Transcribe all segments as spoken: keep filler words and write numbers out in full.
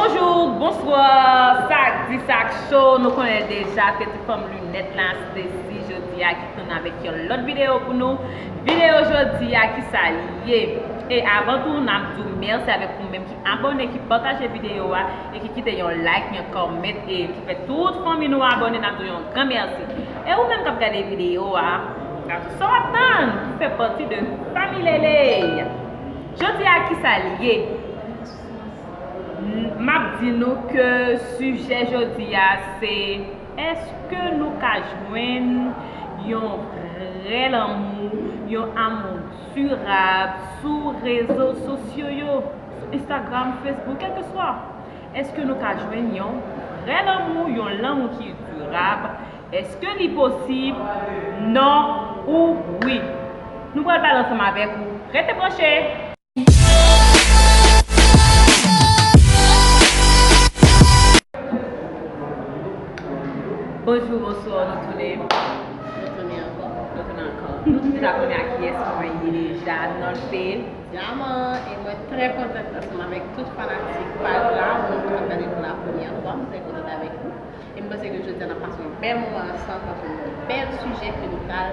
Bonjou, bonswa, sa k di, sa k cho, nou konnen deja, se ti fanm linèt la, Stacy, jodi a ki tounen avèk yon lòt videyo pou nou. Videyo jodi a, kisa li ye? E avan tou, n ap di w mèsi avèk ou menm ki abòne, ki pataje videyo a, e ki kite yon like, yon comment, e ki fè tout fanmi nou abòne, n ap di w yon gran mèsi. E ou menm k ap gade videyo a, sa w ap tann pou fè pati de fanmi Lele. Jodi a, kisa li ye? M ap di nou ke sijè jodi a se, èske nou ka jwenn yon vrè lanmou, yon amou dirab sou rezo sosyo yo, sou Instagram, Facebook, kèlkeswa? Èske nou ka jwenn yon vrè lanmou, yon lanmou ki dirab? Èske li posib? Non ou wi? Nou pral pale ansanm avèk ou. Rete branche! Bonjou, bonswa, nou tounen. Nou tounen ankò. Nou tounen ankò. Nou deja konnen a kiyès mwen ye deja, nan l se Diamant, e mwen trè kontan ansanm avèk tout fanatik paj la, ou menm ki ap gade pou la premyè fwa, mwen trè kontan avèk nou. E m panse ke jodi a n ap pase yon bèl moman ansanm, paske gen yon bèl sijè ke nou pral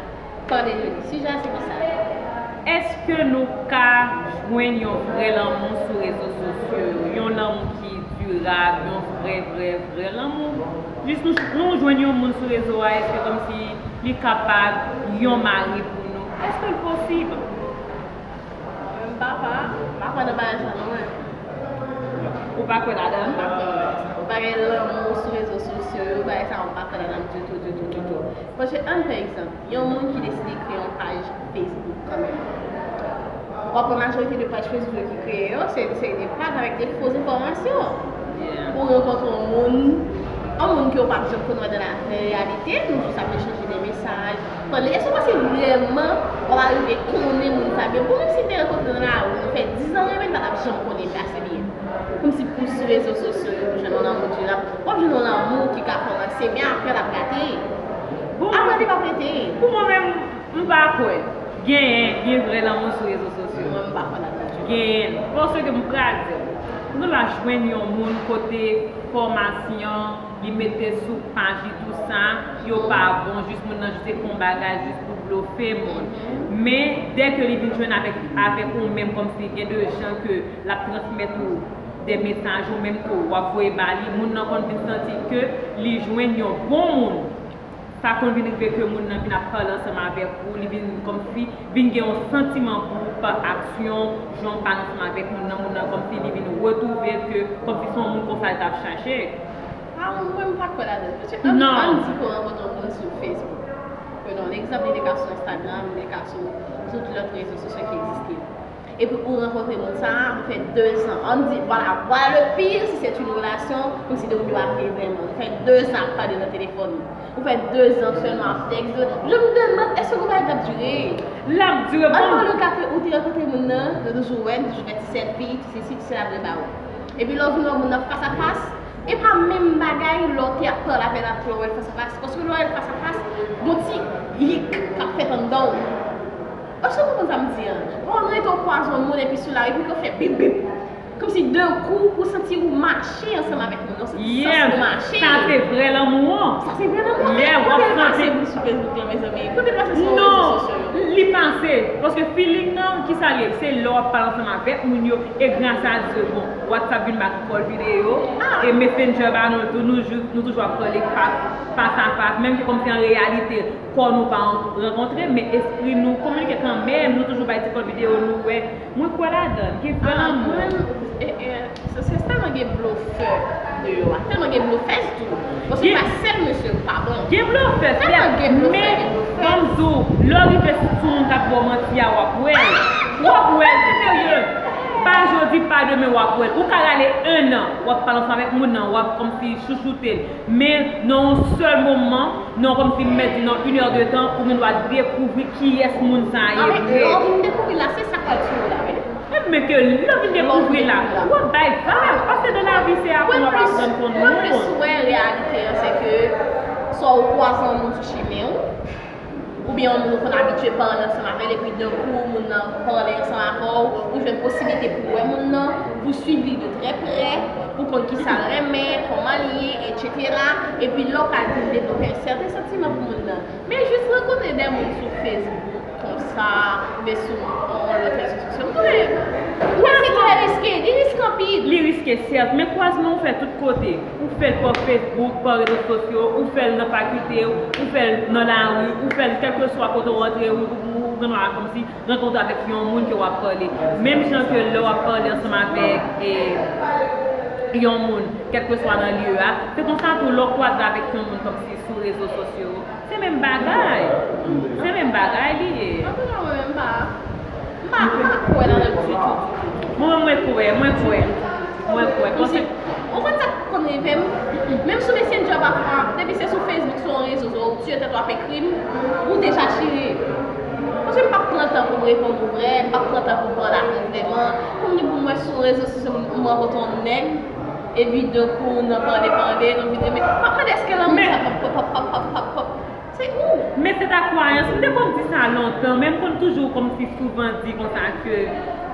pale jodi. Sijè a se kisa? Èske nou ka jwenn yon vrè lanmou sou rezo sosyo yo? Yon lanmou ki dirab, yon vrè, vrè, vrè lanmou? Jis nou, nou jwenn yon moun sou rezo a, èske kòmsi li kapab yon mari pou nou? Èske l posib? Mwen, m pa, pa, m pa kwè nan bagay sa non, mwen. Ou pa kwè ladan l? M pa kwè nan bagay sa. Ou pa gen lanmou sou rezo sosyo yo, bagay sa, m pa kwè ladan l ditou, ditou, ditou. Paske, ann fè egzanp, yon moun ki deside kreye yon paj Facebook kanmenm. W ap wè majorite de paj Facebook yo ki kreye yo, se, se de paj avèk de fo enfòmasyon. Ou rankontre yon moun, yon moun ke w pa t janm konn wè nan la, nan reyalite, nou jis ap echange de mesaj. Pandan, èske w panse vrèman w ap rive konnen moun sa byen? Bon, menm si m te rankontre l nan lari, nou fè diz an renmen l, m pa t ap janm konnen l ase byen. Kòmsi pou sou rezo sosyo yo, pou jwenn yon lanmou dirab, w ap jwenn yon lanmou ki ka kòmanse, men apre l ap gate. Apre li p ap rete. Pou mwen menm, m pa kwè. Genyen, gen vrè lanmou sou rezo sosyo. Mwen, m pa kwè ladan l ditou. Genyen. Paske m pral di w, nou la jwenn yon moun kote enfòmasyon li mete sou paj li, tou sa, yo pa bon, jis moun nan jis te fè yon bagay jis pou blofe moun. Men, dèke li vin jwenn avèk, avèk ou menm, kòmsi gen de jan ke l ap transmèt ou de mesaj ou menm tou w ap voye ba li, moun nan konn vin santi ke li jwenn yon bon moun. Sa konn vin rive ke moun nan vin ap pale ansanm avèk ou, li vin kòmsi vin gen yon santiman pou ou pa aksyon, jan w pale ansanm avèk moun nan, moun nan kòmsi li vin retwouve l ke kòmsi se yon moun konsa l t ap chache. A, mwen, m pa kwè ladan l. Paske ann, ann di ke w rankontre yon moun sou Facebook. Prenons l'exemple, li te ka sou Instagram, li te ka sou tout lòt rezo sosyo ki egziste. Epi ou rankontre moun sa a, ou fè dezan. Ann di, vwala, vwala le pire, si c'est une relation, kòmsi de moun yo ap vle vrèman. Ou fè dezan ap pale nan telefòn. Ou fè dezan sèlman ap tèks. Je me demande, èske konprann l ap dire? L ap dire, bon. Ann pale ka ke ou te rankontre moun nan, nou toujou wè, nou toujou fè ti sèlfi, ti sesi, ti sela, bre ba ou. Epi lè w vin wè moun nan fas a fas, e pa menm bagay lè w te ap pale avè l, lè w wè l fas a fas. Paske lè w wè l fas a fas, gon ti yik k ap fèt anndan w. Èske w konprann sa m di an? Ou konn rete w kwaze yon moun epi sou lari, epi ke w fè bip, bip. Kòmsi de kou, ou santi ou mache ansanm avèk moun nan, ou santi sans ou mache. Sa se vrè lanmou an. Sa se vrè lanmou an. Lè w ap santi. Kote l pase pou sou Facebook lan, mezanmi? Kote l pase sou rezo sosyo yo? Non, li pase. Paske feeling nan, kisa l ye? Se lè w ap pale ansanm avèk moun yo, e gras a Dye, bon, WhatsApp vin bat kòl videyo, e Messenger ba nou tou, nou, nou toujou ap pale fas, fas a fas, menm ke kòmsi an reyalite, kò nou pa rankontre, men espri nou kominike kanmenm, nou toujou bay ti kòl videyo, nou wè. Mwen kwè ladan l, gen vrè lanmou. Mwen, e, e, se, se tèlman gen blofè deyò a, tèlman gen blofèz tou. Paske pa sèl mesye pa bon. Gen blofèz, tèlman gen blofè, men gen blofèz. Ban m di w, lè w rive sou moun k ap ba w manti a, w ap wè l. W ap wè l, serye. Pa jodi, pa demen, w ap wè l. Ou ka rale en an, w ap pale ansanm avèk moun nan, w ap kòmsi chouchoute l. Men nan yon sèl moman, nan kòmsi m mèt di nan inè de tan, ou gen dwa dekouvri kiyès moun sa a ye vre. Lè w vin dekouvri la, se sa k pral tiye w la, wi. Ebyen, ke lè w vin dekouvri la, w ap bay vag, paske dans la vie, se aprann w ap aprann konn moun. Mwen plis wè reyalite an, se ke swa ou kwaze yon moun sou chemen w, oubyen yon moun ou konn abitye pale ansanm avè l, epi de kou, moun nan pale ansanm avè w, ou jwenn posiblite pou w wè moun nan, pou w swiv li de trè prè. Ou konn kisa l renmen, kòman l ye, etsetera. Epi lè w ka vin devlope yon sèten santiman pou moun nan. Men jis rankontre de moun sou Facebook konsa, oubyen sou yon lòt rezo sosyo. M konnen, kwazman se trè riske, li riske anpil. Li riske, sèt, men kwazman ou fè tout kote. Ou fè l pa Facebook, pa rezo sosyo, ou fè l nan fakilte, ou fè l nan lari, ou fè l kèlkeswa kote w antre, ou, ou, ou gen dwa kòmsi rankontre avèk yon moun ke w ap pale. Menm jan ke lè w ap pale ansanm avèk e, yon moun, kèlkeswa nan lye a, se konsa tou lè w kwaze avèk yon moun kòmsi sou rezo sosyo, se menm bagay. Se menm bagay li ye. Antouka, mwen menm pa, m pa, m pa kwè ladan l ditou. Mwen, mwen kwè, mwen kwè. Mwen kwè. Paske, ou konn sa k konn rive m? Menm sou Messenger pafwa, depi se sou Facebook, sou yon rezo, ou tiye tèt ou ap ekri m, ou deja chire. Paske m p ap pran tan pou m reponn ou vre, m p ap pran tan pou m pale avè w vrèman. Pou m di pou m wè sou rezo sosyo, m rankontre yon nèg, epi donk ou nan pale, pale, nan vide, men m ap mande èske lanmou sa p ap, p ap, p ap, p ap, p ap, p ap, se ou. Men se ta kwayans, m te konn di sa lontan, men m konn toujou kòmsi souvan di konsa ke,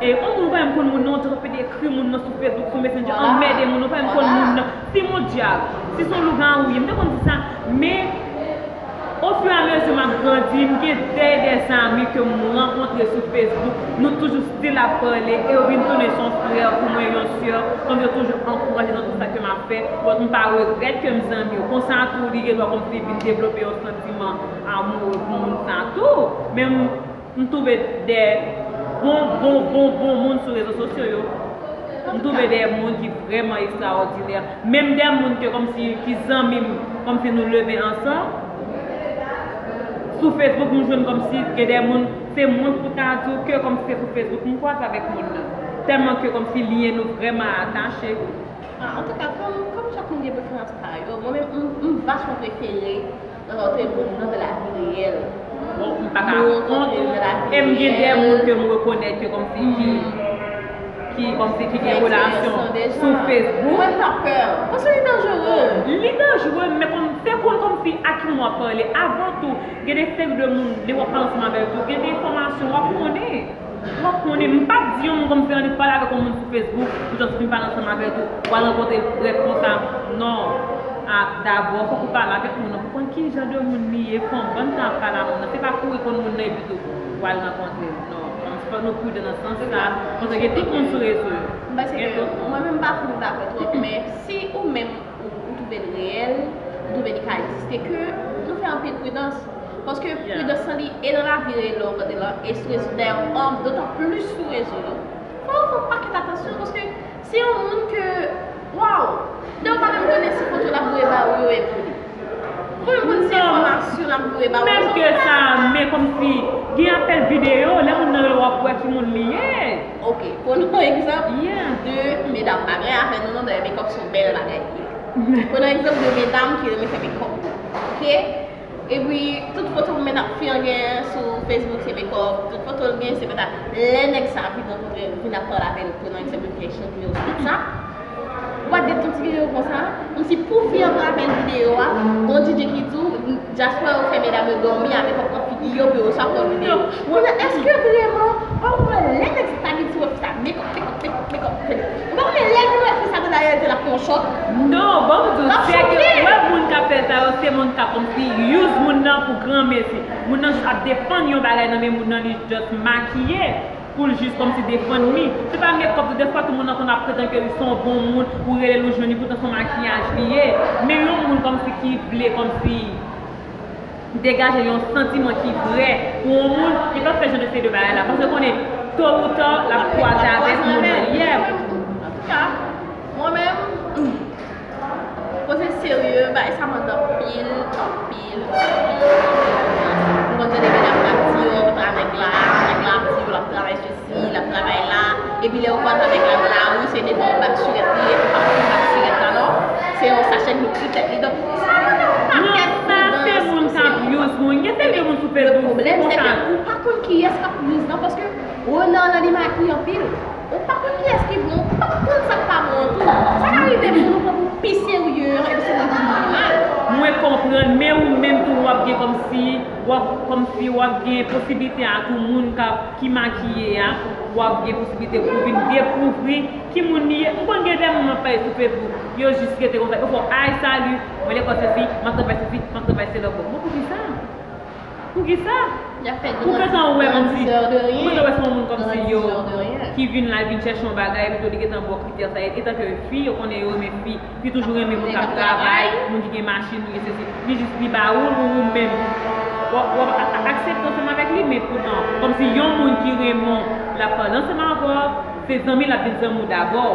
e, yon moun ou pa menm konn moun nan, ou t ap pede ekri moun nan sou Facebook, sou Messenger, anmède moun, ou pa menm konn moun nan. Si mon dyab, si se yon lougawou ye, m te konn di sa, men ofiramezi m ap grandi, m gen de, de zanmi ke m rankontre sou Facebook, nou toujou still ap pale, e yo vin tounen se yon frè pou mwen, yon sè, kòm yo toujou ankouraje nan tout sa ke m ap fè, but m pa regrèt ke m zanmi yo. Konsa tou, li gen dwa kòmsi vin devlope yon santiman amoure pou moun sa tou, men m M twouve de bon, bon, bon, bon moun sou rezo sosyo yo. M twouve de moun ki vrèman ekstraòdinè. Menm de moun ke kòmsi, ki zanmi m, kòmsi nou leve ansanm. Sou Facebook, m jwenn kòmsi gen de moun, se mwen pou ta di w ke kòmsi se sou Facebook m kwaze avèk moun nan. Tèlman ke kòmsi lyen nou vrèman atache. Ah, antouka, kòm, kòm chak moun gen preferans pa yo, mwen menm, m, m vachman prefere rankontre moun nan de la vi reyèl. Bon, m pa ka kont, e m gen de moun ke m rekonèt ke kòmsi ki, ki, kòmsi ki gen relasyon sou Facebook. Mwen pa pè, paske li danjere. Li danjere, men kòm, se konn kòmsi a ki moun w ap pale. Avan tou, gen de seri de moun, lè w ap pale ansanm avè l tou, gen de enfòmasyon w ap konnen. W ap konnen, m p ap di yon moun kòmsi annik pale avèk yon moun sou Facebook, ou just fin pale ansanm avè l tou, w al rankontre l, brèf, konsa. Non. A, dabò, fòk ou pale avèk moun nan pou konn ki jan de moun li ye, fè yon bann tan ap pale a moun nan. Se pa kouri konn moun nan epi tou, w al rankontre l. Non. Fòk nou pridan nan sans sa, paske gen tout moun sou rezo yo. M panse ke mwen menm m pa fin dakò twòp, men si ou menm ou, ou twouve l reyèl, ou twouve li ka egziste, ke nou fè anpil pridans. Paske pridans lan li e nan lavi reyèl la ou kote la, e sou rezo. Dayè, an, dotan plis sou rezo yo. Fò w fè yon pakèt atansyon, paske se yon moun ke, waw, lè w pa menm konnen si foto l ap voye ba ou yo e pou li. Ou pa menm konn si enfòmasyon l ap voye ba ou. Menm ke sa, men kòmsi, gen apèl videyo, lè moun nan rele w ap wè ki moun li ye. Ok, pran yon egzanp de medam, pa gen afè nou non, dayè makeup se yon bèl bagay li ye. Pran yon egzanp de medam ki renmen fè makeup. Ok? Epi, tout foto medam fi an gen sou Facebook se makeup, tout foto l gen se makeup. Lè nèg sa vin rankontre l, vin ap pale avè l, pran yon egzanp, l fè echanj nimewo sou WhatsApp. W ap gen tout ti videyo konsa, kòmsi pou fi an pral fè videyo a, gon D J ki di w, dyaspora yo fè medam yo dòmi avèk kòk nan figi yo pou yo swa pran videyo. Kounye a, èske vrèman, w ap wè lè nèg sa ta vin di w fi sa, makeup, makeup, makeup, makeup, makeup. Ou pa konnen lè l vin wè fi sa nan reyalite l ap pran yon chòk. Non, bon, m di w, se ke w wè moun k ap fè sa yo, se moun k ap kòmsi use moun nan pou granmesi. Moun nan jis ap defann yon bagay nan men moun nan, li just makiye. Pou l jis kòmsi defann li. Se pa makeup tou, dèfwa tou moun nan konn ap pretann ke li se yon bon moun, ou rele l ou jwenn li, poutan se yon makiyaj li ye. Men yon moun kòmsi ki vle kòmsi degaje yon santiman ki vrè pou yon moun, li p ap fè jan de seri de bagay la. Paske konnen, to ou ta, l ap kwaze avèk moun nan. Yeah. Antouka, mwen menm, koze serye, bagay sa mande anpil, anpil, anpil, anpil pasyans. Ou konn tande medam k ap di, "Oh, travay la, nèg la ap di yo l ap travay sesi, l ap travay la." Epi lè yo kwaze avèk la nan lari, se devan yon bak sirèt li ye, ou pa konn bak sirèt la non. Se yon sachè dlo ki sou tèt li. Donk, sa mande yon pakèt pridans pou serye. Non, sa se moun k ap use moun. Gen seri de moun sou Facebook, se konsa. Pwoblèm, se ke ou pa konn kiyès k ap use lan, paske renard lan li makiye anpil. Ou pa konn kiyès ki bon, ou pa konn sa k pa bon an tou. Sa ka rive moun ou pran pou pi serye an, epi se moun ki pi mal. Mwen konprann, men ou menm tou w ap gen kòmsi, w ap, kòmsi w ap gen posiblite a tou moun k ap, ki makiye a, w ap gen posiblite pou vin dekouvri ki moun li ye. M konn gen de moun m ap pale sou Facebook, yo jis rete konsa, yo fè w, "Ay, salut, mwen lekòl sesi, m ap travay sesi, m ap travay sela." Bon, mwen poukisa? Poukisa? Ou gentan wè kòmsi, ou gentan wè se yon moun kòmsi yo, ki vin la, vin chèche yon bagay, epi tou li gentan ba w kritè sa, etanke fi, yo konnen yo renmen fi, fi toujou renmen moun k ap travay, moun ki gen machin, moun ki gen sesi, li jis li ba ou, ou, ou menm. W ap, w ap a-, a-, aksepte ansanm avèk li, men poutan, kòmsi yon moun ki renmen w, l ap pale ansanm avè w, se zanmi, l ap vin zanmi w dabò.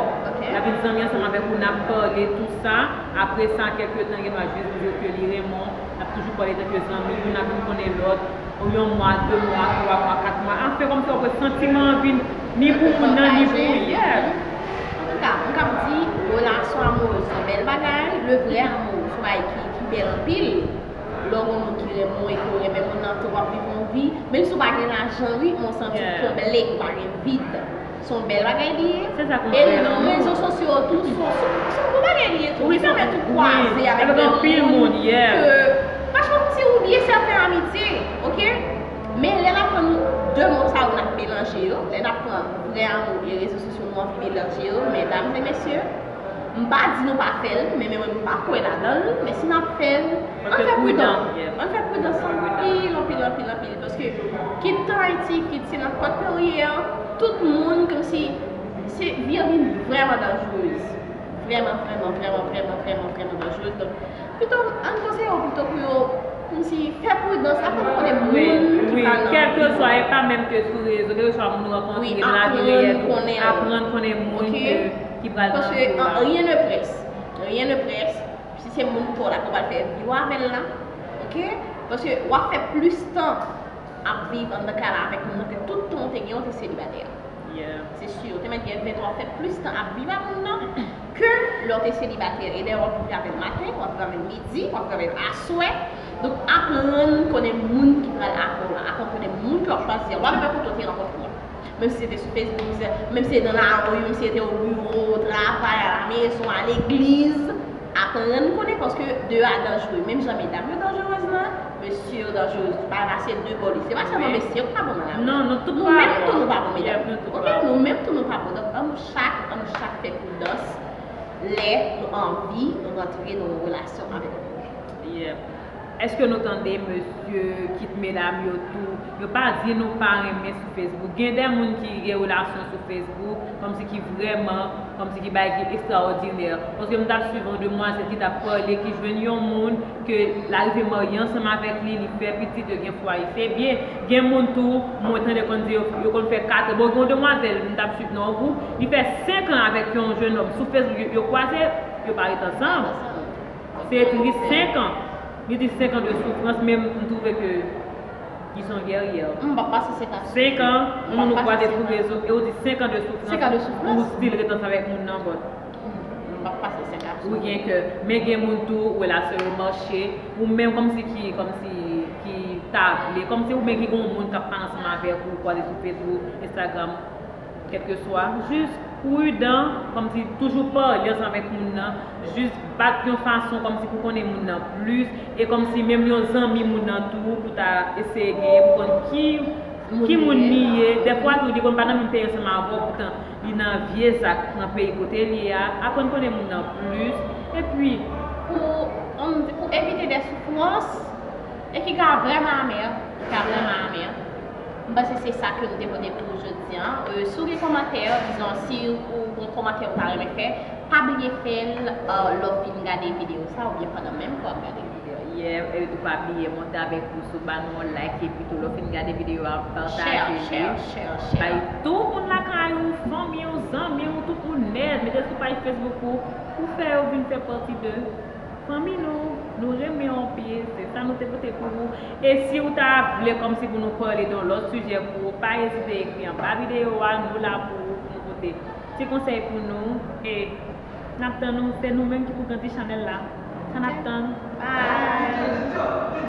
L ap vin zanmi ansanm avèk ou, n ap pale, tou sa. Apre sa, kèlke tan, gen dwa jis di w ke li renmen w, n ap toujou pale tanke zanmi, youn ap vin konnen lòt, yon mwa, de mwa, twa mwa, kat mwa, anfen, kòmsi w ap wè santiman an vin ni pou moun nan, ni pou, yeah. Antouka, m kab di, relasyon amourèz se yon bèl bagay, le vrai amour, se yon bagay ki, ki bèl anpil. Lè w gen yon moun ki renmen w e ke w renmen moun nan tou, w ap viv yon vi, menm si w pa gen lajan, wi, men w santi w konble, ou pa gen vid. Se yon bèl bagay li ye. Se sa k mwen vle la. E rezo sosyo yo tou, se yon, se yon, se yon bon bagay li ye tou. Li pèmèt ou kwaze avèk de moun ke, franchman, kòmsi ou bliye sèten amitye, oke? Men lè n ap pran de mo sa yo, n ap melanje yo, lè n ap pran vrè amour e rezo sosyo, nou anvi melanje yo, medam e mesye, m pa di nou pa fè l, men, men mwen m pa kwè ladan l, men si n ap fè l, ann fè pridan. Ann fè pridan anpil, anpil, anpil, anpil, paske kit an Ayiti, kit se nan pòt peyi an, tout moun kòmsi se vi an vin vrèman danjerez. Vrèman, vrèman, vrèman, vrèman, vrèman, vrèman danjerez. Donk, pito, ann konseye yo pito pou yo kòmsi fè pridans, aprann konnen moun ki pral nan vi yo. Kèlkeswa, e pa menm ke sou rezo, kèlkeswa moun ou rankontre nan lavi reyèl tou, aprann konnen moun ke, ki pral nan vi w la. Paske, an, rien ne presse. Rien ne presse. Si se moun pa w la ke w pral fè vi w avè l la, oke? Paske w ap fè plis tan ap viv anndan kay la avèk moun nan ke tout tan w te gen, w te selibatè. Se si, w te mèt gen ven tan, w ap fè plis tan ap viv ak moun nan ke lè w te selibatè. E dayè, w ap viv avè l maten, w ap viv avè l midi, w ap viv avè l aswè. Donk, aprann konnen moun ki pral avè w la, aprann konnen moun ke w ap chwazi a. W ap wè kote w te rankontre a. Menm si se te sou Facebook, menm si se nan lari, menm si se te o biwo, o travay, a la mezon, a legliz, aprann konnen paske de a danjere. Menm jan medam yo danjerez nan, mesye yo danjerez tou. Bagay la se de bò li. Se pa sèlman mesye yo ki pa bon nan lari. Non, nou tout pa bon. Nou menm tou nou pa bon, medam. Oke, nou menm tou nou pa bon. Donk, ann nou chak, ann nou chak fè pridans lè nou anvi rantre nan yon relasyon avèk yon moun. Èske nou tande mesye, kit medam yo tou, yo pa di nou pa renmen sou Facebook? Gen de moun ki gen relasyon sou Facebook, kòmsi ki vrèman, kòmsi ki bagay ki ekstraòdinè. Paske m t ap swiv yon demwazèl ki t ap pale, ki jwenn yon moun, ke l arive marye ansanm avèk li, li fè pitit, yo gen fwaye, se byen. Gen moun tou, mwen tande konn di yo, yo konn fè kat an. Bon, gen yon demwazèl, m t ap swiv nan yon gwoup, li fè senk an avèk yon jennonm sou Facebook, yo, yo kwaze, yo pa ret ansanm. Se tris, senk an. Li di senk an de soufrans, men m twouve ke li se yon gèryè. M p ap pase senk an. Senk an, yon moun ou kwaze sou rezo, e ou di senk an de soufrans, pou ou still ret ansanm avèk moun nan, but. M p ap pase senk an. Ou gen kè. Men gen moun tou, relasyon yo mache, ou menm kòmsi ki, kòmsi ki ta vle, kòmsi ou menm ki gen yon moun k ap pale ansanm avèk ou, kwaze sou Facebook, Instagram, kèlkeswa, jis pridan, kòmsi toujou pale ansanm avèk moun nan, jis bat yon fason kòmsi pou konnen moun nan plis, e kòmsi menm yon zanmi moun nan tou, pou ta eseye genyen, pou konn ki, ki moun li ye. Dèfwa tou, li konn pa nan menm peyi ansanm avè w, poutan li nan vye zak nan peyi kote li ye a. Aprann konnen moun nan plis, epi pou, pou evite de soufrans, e ki ka vrèman amè, ki ka vrèman amè. M panse se sa ke m te pote pou nou jodi a. Euh, si w gen kòmantè, dizon, si ou gen kòmantè ou ta renmen fè, pa bliye fè l, euh, lè w fin gade videyo sa, oubyen pandan menm ke w ap gade videyo. Yeah, e tou pa bliye monte avèk nou sou, ba nou yon like, epi tou lè w fin gade videyo a, pataje li. Bay tout moun lakay ou, fanmi w, zanmi w, tout moun nèt, mete l sou paj Facebook ou, pou fè yo vin fè pati de fanmi nou, nou renmen w anpil, se sa nou te pote pou ou. E si w ta vle kòmsi pou nou pale de yon lòt sijè pou ou, pa ezite ekri anba videyo a, nou la pou ou, pou nou pote ti konsèy pou nou. E n ap tann ou, se nou menm ki pou grandi chanèl la. Sa n ap tann. Bye.